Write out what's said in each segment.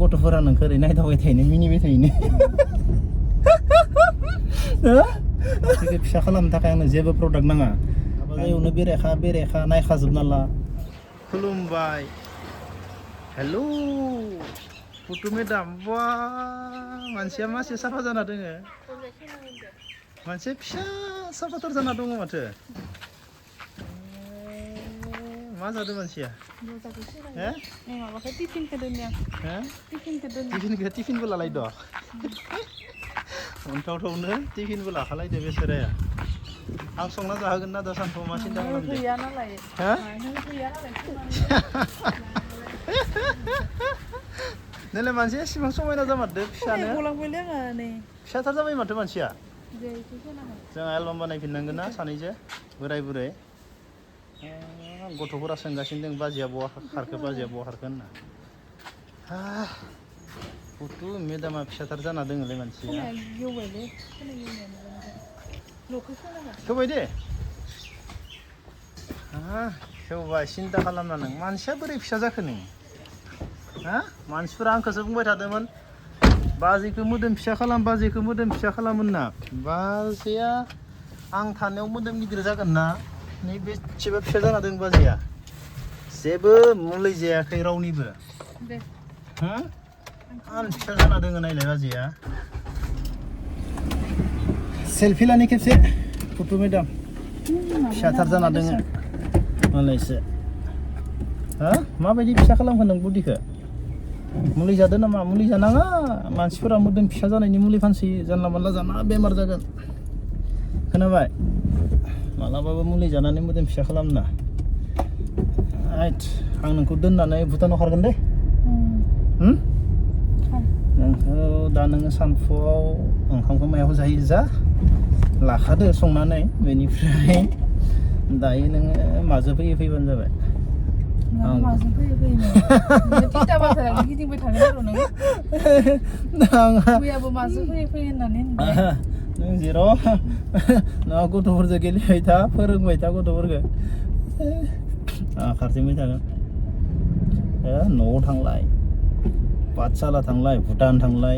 गथ'फोरा नोंखौ ओरै नायदावबाय थायोनो मिनिबाय थायोनो मानसिखौ फिसा खालामनो थाखाय आंनो जेबो प्रडाक्ट नाङा एवनो बेरेखा नायखाजोबना ला खुलुमबाय हेलौ पुटु मेडाम बा मानसिया मासे साफा जाना दोङो मानसि फिसा साफाथार जाना दङ माथो मा जादों मानसिया टिफिनबो लालायद अन्थावथावनो टिफिनबो लाखालायदो बेसेराया आं संना जाहोगोन ना दा सानफ्राव मा सिन्था खालामदो नोंलाय मानसिया एसेबां समायना जामारदो फिसानो फिसाथार जाबाय माथो मानसिया जोंहा एलबाम बानायफिननांगोन ना सानैजों बोराय बुरै गथ'फोरा सोंगासिनो दं बाजिया बहा खारखो होनना पुटु मेडामा फिसाथार जाना दोङोलै मानसिया खेवबाय दे खेवबाय सिन्था खालामना नों मानसिया बोरै फिसा जाखो नों मानसिफोरा आंखौसो बुंबाय थादोंमोन बाजैखौ मोदोम फिसा खालाम होनना बाजैया आं थानायाव मोदोम गिदिर जागोन ना नै बेसेबा फिसा जाना दं बाजैया जेबो मुलि जायाखै रावनिबो आं फिसा जाना दोङो नायलाय बाजैया सेलफि लानि खेबसे पुटु मेडाम फिसाथार जाना दोङो मालायसो माबायदि फिसा खालामखो नों बडिखौ मुलि जादों नामा मुलि जानाङा मानसिफोरा मोदोम फिसा जानायनि मुलि फानसैयो जानला मानला जाना बेमार जागोन खोनाबाय मालाबाबो मुलि जानानै मोदोम फिसा खालामना आं नोंखौ दोननानै भुटानाव खारगोन दे नोंखौ दा नोङो सानफुआव ओंखामखौ मायाव जायो जा लाखादो संनानै बेनिफ्राय दायो नोङो माजों फैबानो जाबाय नों जेराव गथ'फोरजों गेलेबाय था फोरोंबाय था गथ'फोरखौ खारथिंबाय थागोन न'आव थांलाय पाठशाला थांलाय भुटान थांलाय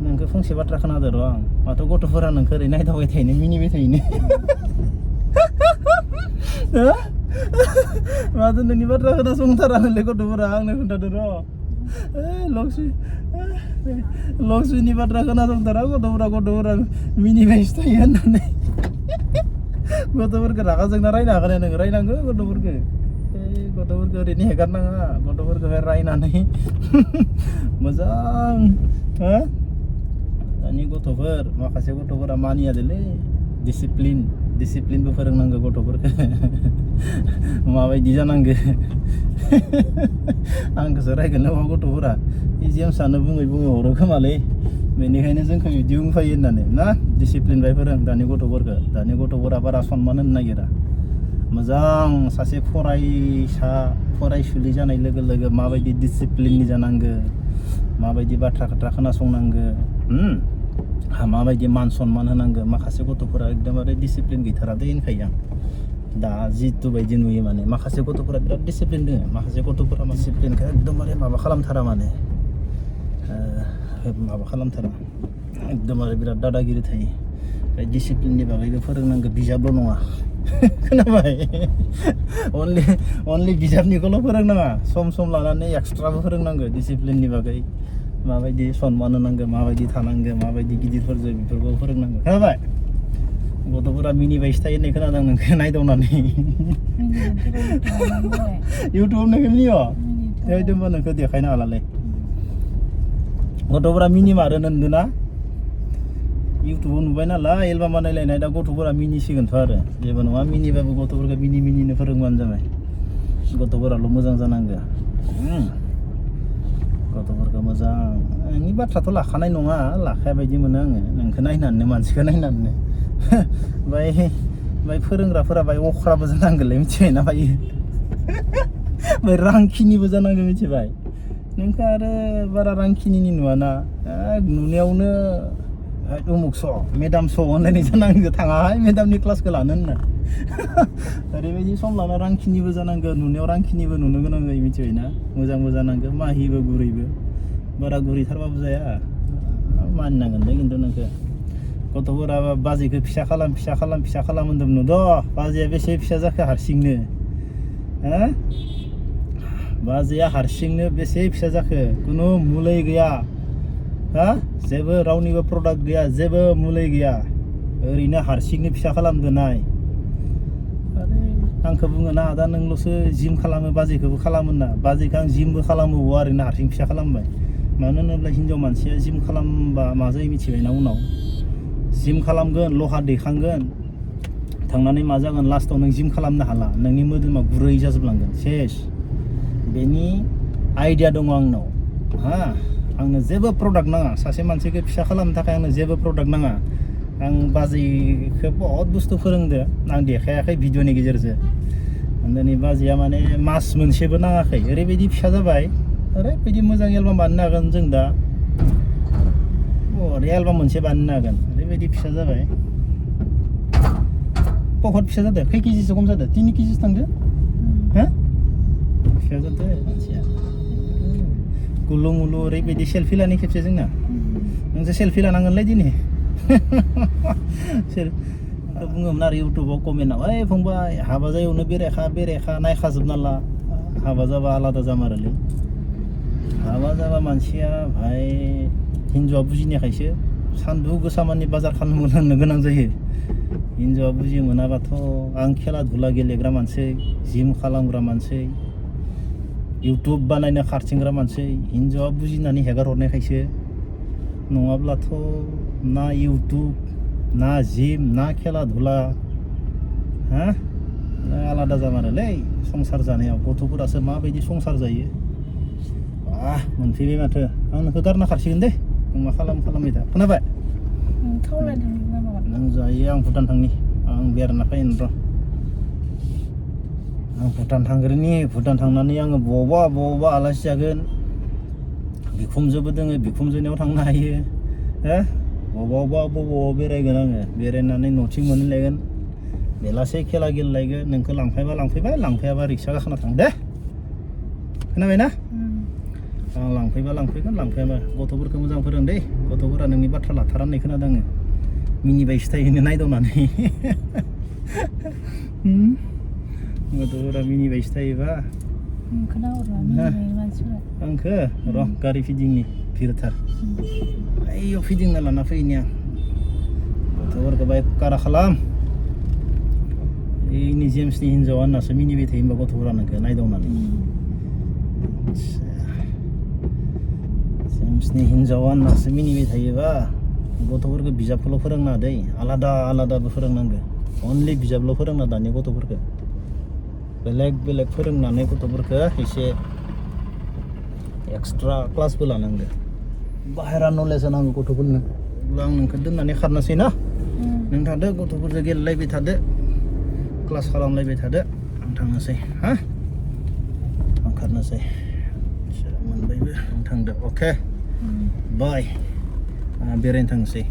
नोंखौ फंसे बाथ्रा खोनादों र' आं माथो गथ'फोरा नोंखौ ओरै नायदावबाय थायोनो मिनिबाय थायोनो माथो नोंनि बाथ्रा खोनासंथारालै गथ'फोरा आंनो खोन्थादों र' लक्ष्मीनि बाथ्रा खोनासंथारा गथ'फोरा मिनिबायसो थायो होननानै गथ'फोरखौ रागा जोंना रायनो हागोन नोङो रायनांगौ गथ'फोरखौ ओरैनो हेगारनाङा गथ'फोरखौहाय रायनानै मोजां दानि गथ'फोर माखासे गथ'फोरा मानियादोलै डिसिप्लिनबो फोरोंनांगौ गथ'फोरखौ माबायदि जानांगौ आंखौसो रायगोन नामा गथ'फोरा जेम्सआनो बुङै हरो खोमालै बेनिखायनो जोंखौ बिदि बुंफायो होननानै ना डिसिप्लिन बाय फोरों दानि गथ'फोरा बारा सनमान होनो नागिरा मोजां सासे फरायसुलि जानाय लोगो लोगो माबायदि डिसिप्लिननि जानांगौ माबायदि बाथ्रा खोथा खोनासंनांगौ माबायदि मान सनमान होनांगौ माखासे गथ'फोरा एकदमबारे डिसिप्लिन गैथारा दे होनखायो आं दा जितु बायदि नुयो माने माखासे गथ'फोरा बिराद डिसिप्लिन दङ माखासे गथ'फोरा डिसिप्लिनखौ एकदमबारे माबा खालामथारा माने एकदमबारे बिराद दादागिरि थायो ओमफ्राय डिसिप्लिननि बागैबो फोरोंनांगौ बिजाबल' नङा खोनाबाय अनलि बिजाबनिखौल' फोरोंनाङा सम लानानै एक्सट्राबो फोरोंनांगौ डिसिप्लिननि बागै माबायदि सनमान होनांगौ माबायदि थानांगौ माबायदि गिदिरफोरजों बेफोरखौ फोरोंनांगौ खोनाबाय गथ'फोरा मिनिबायसो थायो होननाय खोनादों नोंखौ नायदावनानै इउटुबाव नोंखौ मिनियो होमबा नोंखौ देखायनो हालालै गथ'फोरा मिनिमारो नोंदोना इउटुबाव नुबाय नालाय एलबाम बानायलायनाय दा गथ'फोरा मिनिसिगोनथ' आरो जेबो नङा मिनिबाबो गथ'फोरखौ मिनिनो फोरोंबानो जाबाय गथ'फोराल' मोजां जानांगौ गथ'फोरखौ मोजां नोंनि बाथ्राथ' लाखानाय नङा लाखाया बायदि मोनो आङो नोंखौ नायनानैनो मानसिखौ नायनानैनो बाय फोरोंग्राफोरा बाय अख्राबो जानांगोनलै मिथिबाय ना बायो बाय रांखिनिबो जानांगौ मिथिबाय नोंखौ आरो बारा रांखिनिनि नुवाना नुनायावनो उमुक स' मेदाम स' होनलायनाय जानांगौ थाङाहाय मेदामनि क्लासखौ लानो होनना ओरैबायदि सम लाना रांखिनिबो जानांगौ नुनायाव रांखिनिबो नुनो गोनां जायो मिथिबायना मोजांबो जानांगौ माहिबो गुरैबो बारा गुरैथारबाबो जाया मानिनांगोन दे खिन्थु नोंखौ गथ'फोरा बाजैखौ फिसा खालाम होनदों नुद' बाजैया बेसे फिसा जाखो हारसिंनो हो बाजैया हारसिंनो बेसे फिसा जाखो खुनु मुलै गैया हा जेबो रावनिबो प्रडाक्ट गैया जेबो मुलै गैया ओरैनो हारसिंनो फिसा खालामदो नाय आरे आंखौ बुङो ना दा नोंल'सो जिम खालामो बाजैखौबो खालामो ना बाजैखौ आं जिमबो खालामो ओरैनो हारसिं फिसा खालामबाय मानो होनोब्ला हिनजाव मानसिया जिम खालामबा मा जायो मिथिबायना उनाव जिम खालामगोन लहा दैखांगोन थांनानै मा जागोन लास्टाव नों जिम खालामनो हाला नोंनि मोदोमा गुरै जाजोबलांगोन सेस बेनि आइडिया दङ आंनाव हा आंनो जेबो प्रडाक्ट नाङा सासे मानसिखौ फिसा खालामनो थाखाय आंनो जेबो प्रडाक्ट नाङा आं बाजैखौ बहुत बुस्थु फोरोंदो आं देखायाखै भिडिअनि गेजेरजों दिनै बाजैया माने मास मोनसेबो नाङाखै ओरैबायदि फिसा जाबाय ओरैबायदि मोजां एलबाम बानायनो हागोन जों दा एलबाम मोनसे बानायनो हागोन ओरैबायदि फिसा जाबाय बहुत फिसा जादों खै केजिसो खम जादों 3 केजिसो थांदो हा फिसा जादों मानसिया गुलु मुलु ओरैबायदि सेलफि लानि खेबसे जोंना नोंसो सेलफि लानांगोनलै दिनै बुङोमोन आरो इउटुबाव कमेन्टआव ओइ फंबाय हाबा जायैयावनो बेरेखा नायखाजोबना ला हाबा जाबा आलादा जामारोलै हाबा जाबा मानसिया भाई हिन्जावआ बुजिनायखायसो सान्दुं गोसा मानि बाजार खालामनो गोनां जायो हिन्जावआ बुजि मोनाबाथ' आं खेला धुला गेलेग्रा मानसि जिम खालामग्रा मानसि इउटुब बानायनो खारथिंग्रा मानसि हिन्जावआ बुजिनानै हेगार हरनायखायसो नङाब्लाथ' ना इउटुब ना जिम ना खेला धुला हा आलादा जामारोलै संसार जानायाव गथ'फोरासो माबायदि संसार जायो मोनफैबाय माथो आं नोंखौ गारना खारसिगोन दे नों मा खालामबाय था खोनाबाय नों जायो आं भुटान थांनि आं बेरायना फैनो र' आं भुटान थांग्रोनि भुटान थांनानै आङो बबावबा आलासि जागोन बिखुमजोबो दोङो बिखुमजोनियाव थांनो हायो हो बबावबा बेरायगोन आङो बेरायनानै न'थिं मोनहैलायगोन बेलासे खेला गेलेलायगोन नोंखौ लांफायबा लांफैबाय लांफायाबा रिक्सा गाखोना थां दे खोनाबाय ना आं लांफैबा लांफैगोन लांफैयाबा गथ'फोरखौ मोजां फोरों दे गथ'फोरा नोंनि बाथ्रा लाथारा होननाय खोनादों आङो मिनिबायसो थायो नायदावनानै गथ'फोरा मिनिबायसो थायोबा आंखो र' गारि फिदिंनि भिरथार आइयाव फिदिंना लाना फैनि आं गथ'फोरखौ बाय कारा खालाम ओइनि जेम्सनि हिन्जावा होननासो मिनिबाय थायो होनबा गथ'फोरा नोंखौ नायदावनानै जेम्सनि हिन्जावा होननासो मिनिबाय थायोबा गथ'फोरखौ बिजाबखौल' फोरोंना दै आलादाबो फोरोंनांगौ अनलि बिजाबल' फोरोंना दानि गथ'फोरखौ बेलेग फोरोंनानै गथ'फोरखौ एसे एक्सट्रा क्लासबो लानांगौ बाहेरा नलेज होनांगौ गथ'फोरनो अब्ला आं नोंखौ दोननानै खारनोसै ना नों थादो गथ'फोरजों गेलेलायबाय थादो क्लास खालामलायबाय थादो आं थांनोसै हा आं खारनोसै मोनबायबो आं थांदो अके बाय बेरायनो थांनोसै